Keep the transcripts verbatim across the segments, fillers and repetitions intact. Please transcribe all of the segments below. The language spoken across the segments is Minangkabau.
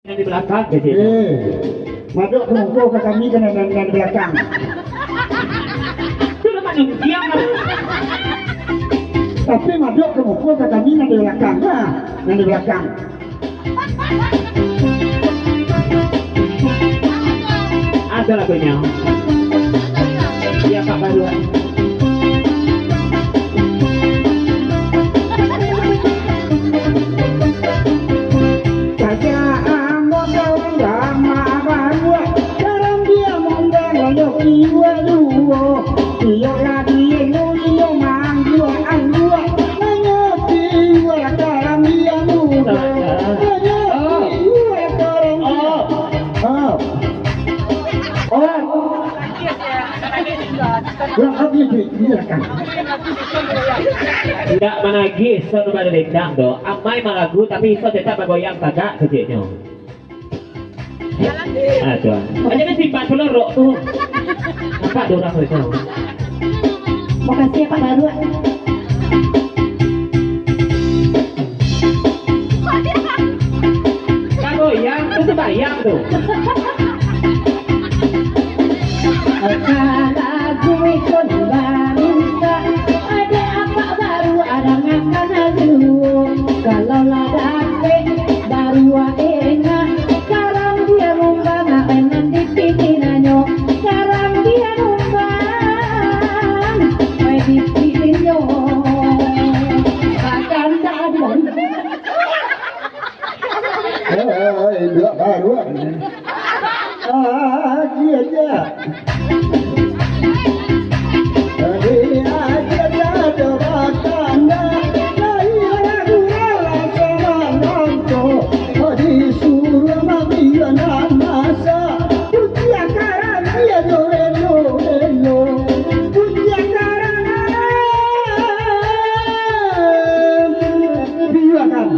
Nan di balakang, kecek. Eh, madok ka muko ka kami ka nan, nan, nan di balakang. Tu lah manuntiang lah. Tapi madok ka muko ka kami nan di balakang, nah, nan di balakang. Ado lagunyo. Iyo, Pak Baruak. Kajaan ambo kawan lamo baruak, karambia mundang lanyo kiwa duo. Iyo lah dienu iyo mangguak-angguak, lanyo kiwa karambia mundang, lanyo kiwa karambia. Oh. Oh. Kurang agiah, Cik. Iya, kan. Indak managih, Son, bada dendam doh. Amai malagu, tapi Son tetap bagoyang tagak keceknyo. Ah, tuan. Aja kan simpan pelorok tu. Nampak dua orang mereka. Makasih ya, Pak Baruak. Bagoyang tu sembahyang tu. Ka lagu ikon bamintak, adek apak baru adangakan dulu. Kalau lah dapek baru enak, karambia mundang, ai nan dipilihnyo, karambia mundang, ai dipilihnyo. Akan tak ada. Eh, eh, eh, induak baruak. Ah, aji aja. Aji aja ado batanda, lahia gurala samananto, disuruah mabianan masa, pujian karambia jo elo-elo, pujian karambia. Biakan.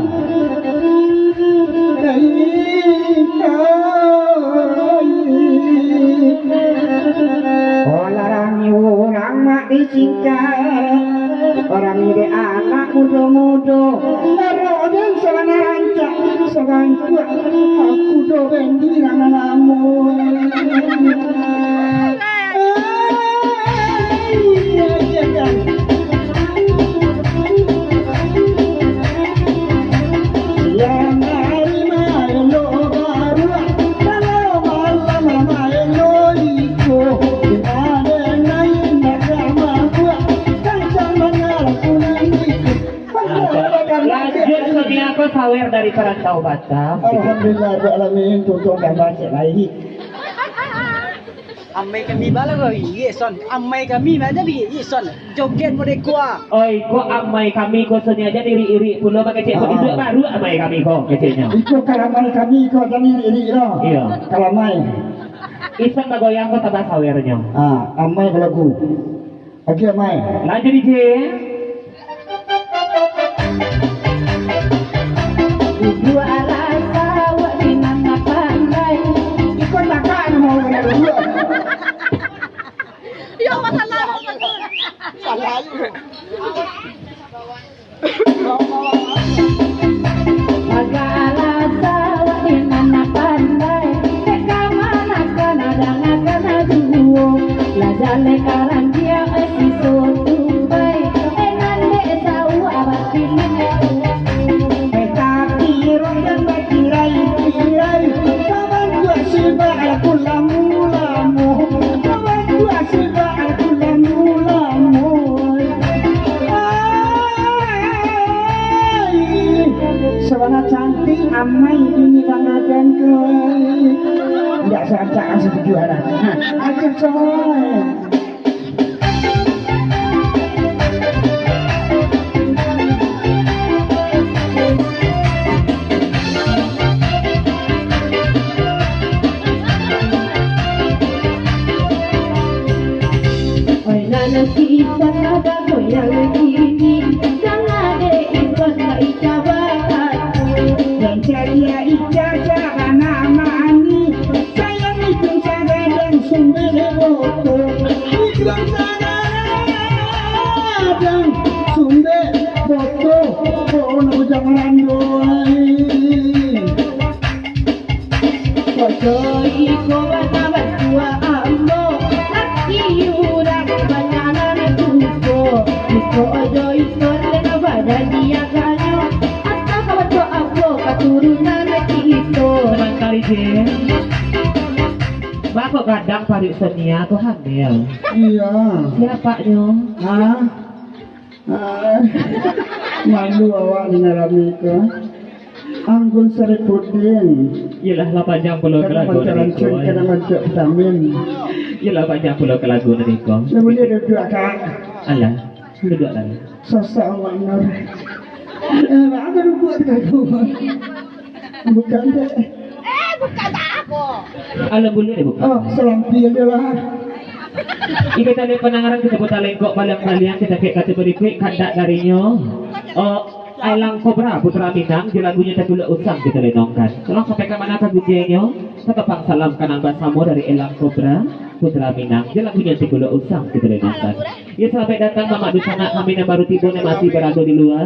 Orang urang mak dicingkar, orang ni dek anak mudo-mudo, orang den sabana rancak, sabangkuak, aku do bendi namo-namo. Lanjut, Sonia ko sawer dari Parantau Batam. Alhamdulillah, Rabbil Alamin, tuntun gambar cek lain. Amai kami bala ko, iye, Son. Amai kami aja bi, iye, Son. Joget model ko, ah. Oi, ko amai kami ko Sonia aja irik-irik pulo, bakecek ko. Ah. Induak baruak amai kami ko, keceknyo. Iko kalamai kami ko, jadi irik-irik lo. Iyo. Kalamai. Isan bagoyang ko tambah sawernyo. Ah, amai balagu. Oke, amai. Lanjut, D J. Dua rasa awak di mana pandai. Ikut kakak ni mau kena dua. Ya Allah, salah. Salah aja. Bagak alasa awak di mana pandai, dek ka mana ka na dangakan juo. Lah jaleh karambia, eh, siso tumbai, eh, nan dek sauak abah pilih. Eh, tapi roh dan bakirai-kirai, saban juo sibak aku lamu-lamu, saban juo sibak aku lamu-lamu. Ai, sabana cantik amai ini bang Aden tu. Ndak sacak asa tujuan. Aja coy. Oi, nan si Ipan bagoyang kini, jangan dek Ipan ka Ica bakat. Nan caliak Ica sabana mani, sayang itu sagadang sumbek boto. Itu sagadang sumbek boto, bono bujang randoi. Ojo iko bana batua ambo, laki urang banyak nan duko. Iko ojo iko leno badan dia kanyo, atau ka batua ambo katurunan kito. Tenang kali, Jin. Bako gadang paruik Sonia tu hamil. Iya. Siapaknyo? Hah? Ah, malu awak danga rami ko. Anggun Saripudin. Iyolah, lah panjang pulo ka lagu tadi ko. Kadang mancok, kadang mancok vitamin. Iyolah, panjang pulo ka lagu tadi ko. Lah, buliah duduak, Kak? Alah, duduak lah. Sasak awak Nur. Eh, baa ka duduak tu, Kak? Bukan, dek. Eh, bukan tak apa. Alah, buliah deh, bukan. Oh, salampi ajo lah. Iko tadi pandangaran kito Puta Lengkok, baliang-baliang kito kek kata barikuik, kandak darinyo. Oh, Elang Kobra Putra Minang, jo lagunyo Tagulok Usang kito lenongkan. Tolong sampai ka mana ka gujenyo, tatapang salam kanang basamo dari Elang Kobra Putra Minang, jo lagunyo Tagulok Usang kito lenongkan. Ya, selamat datang Mamak Dunsanak kami nan baru tibo, nan masih barado di lua.